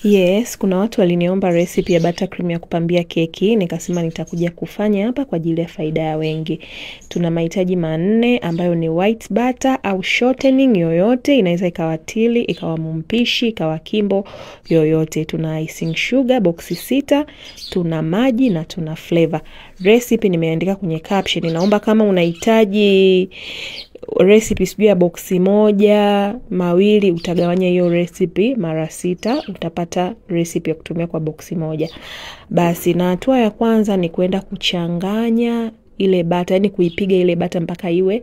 Yes, kuna watu waliniomba recipe ya buttercream ya kupambia keki, nikasema nitakuja kufanya hapa kwa ajili ya faida ya wengi. Tuna mahitaji manne ambayo ni white butter au shortening yoyote, inaweza ikawa tili, ikawa mumpishi, ikawa kimbo yoyote. Tuna icing sugar boxi 6, tuna maji na tuna flavor. Recipe nimeandika kwenye caption. Naomba kama unahitaji recipe sijui ya boxi 1, 2, utagawanya hiyo recipe mara 6, utapata recipe ya kutumia kwa boxi 1. Basi na hatua ya kwanza ni kwenda kuchanganya ile bata, yani kuipiga ile bata mpaka iwe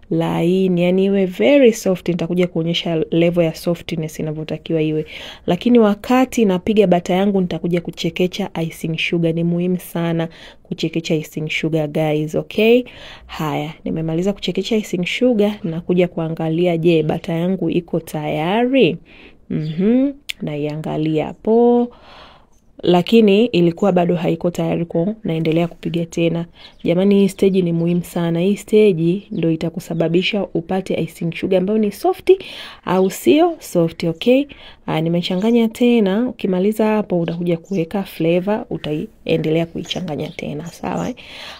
laini, yani iwe very soft. Nitakuja kuonyesha level ya softness inavyotakiwa iwe. Lakini wakati napiga bata yangu nitakuja kuchekecha icing sugar. Ni muhimu sana kuchekecha icing sugar guys, okay? Haya, nimemaliza kuchekecha icing sugar na kuja kuangalia je, bata yangu iko tayari? Naiangalia hapo. Lakini ilikuwa bado haiko tayari, kwa naendelea kupiga tena. Jamani, hii stage ni muhimu sana. Hii stage ndio itakusababisha upate icing sugar ambayo ni soft au sio soft, okay? Nimechanganya tena. Ukimaliza hapo utakuja kuweka flavor, utaendelea kuichanganya tena, sawa eh?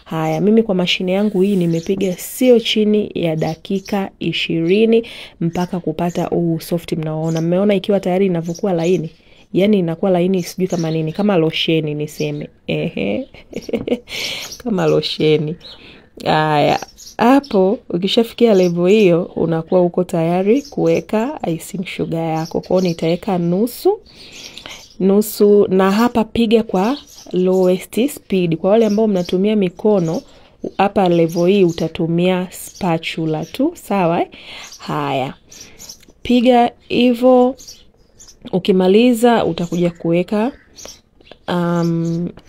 Haya, mimi kwa mashine yangu hii nimepiga sio chini ya dakika 20 mpaka kupata huu soft mnaoona. Mmeona ikiwa tayari inavyokuwa laini. Yani inakuwa laini sijui kama nini, kama losheni niseme. Ehe. Kama losheni. Haya, hapo ukishafikia level hiyo unakuwa uko tayari kuweka icing sugar yako. Kwa hiyo nitaweka nusu nusu, na hapa piga kwa lowest speed. Kwa wale ambao mnatumia mikono, hapa level hii utatumia spatula tu, sawa eh? Haya, piga hivyo. Ukimaliza utakuja kuweka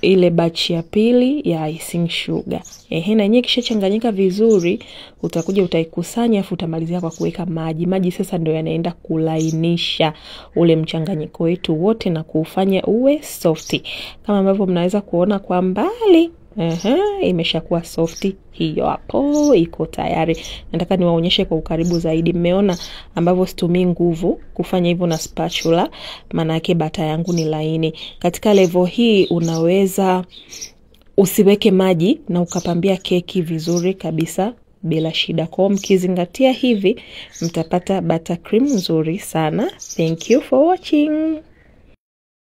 ile batch ya pili ya icing sugar. Ehe, na yenyewe ikishachanganyika vizuri utakuja utaikusanya, afu utamalizia kwa kuweka maji. Maji sasa ndio yanaenda kulainisha ule mchanganyiko wetu wote na kuufanya uwe soft. Kama ambavyo mnaweza kuona kwa mbali. Ehe, imeshakuwa soft hiyo hapo, iko tayari. Nataka niwaonyeshe kwa ukaribu zaidi. Mmeona ambavyo situmii nguvu kufanya hivyo na spatula, maana yake bata yangu ni laini. Katika level hii unaweza usiweke maji na ukapambia keki vizuri kabisa bila shida. Kwa mkizingatia hivi mtapata buttercream nzuri sana. Thank you for watching.